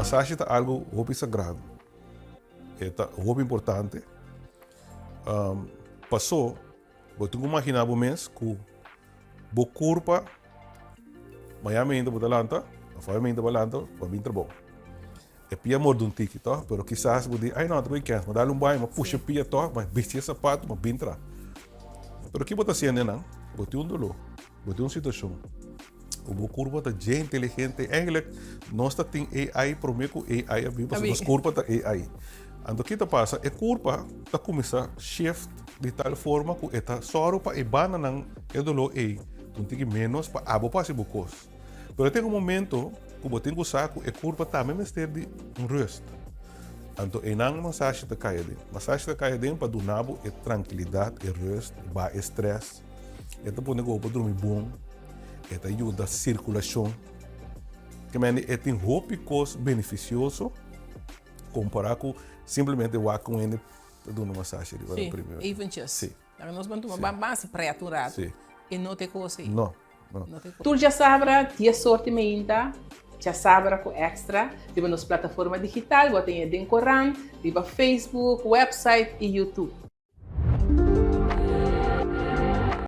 Masashi ta algu hopi sagrado. E ta hopi importante. Paso bo tin ku imaginá bo mes ku bo kurpa mañana mainta bo ta lanta òf awe mainta bo a lanta bo a bin trabou. E pia morde un tiki tòg, pero kisas bo di, ay no, ta bai kens, mi a dal un baño, mi a pusha e pia tòg, mi a bisti e sapato, mi a bin tra. Pero ki bo ta hasiendo einan? Bo tin un doló, bo tin un situashon ku bo kurpa ta dje inteligente. Eigenlijk nos ta tin AI promé ku AI a bin, pasobra nos kurpa ta AI. Anto ki ta pasa? E kurpa ta kuminsá shift di tal forma ku e ta sòru pa e bandanan e doló ei un tiki ménos pa abo por hasi bo kos. Pero tin un momento ku bo tin ku sa ku e kurpa tambe mester di un rust. Anto einan masashi ta kai aden. Masashi ta kai aden pa duna bo e trankilidat, e rust, baha e stress. E ta pone ku bo por drumi bon. E ta yuda sirkulashon. Ke mende e tin hopi kos benefisioso kompará ku simplemente wak un hende ta duna masashi riba nan primero. Si, eventjes. Si. Laga nos ban tuma ban base prèt un ratu. Si. E no ta e kos ei. No. Tur djasabra diesor di meinta, djasabra ku extra, riba nos plataforma digital, bo ta haña den korant, riba Facebook, website i YouTube.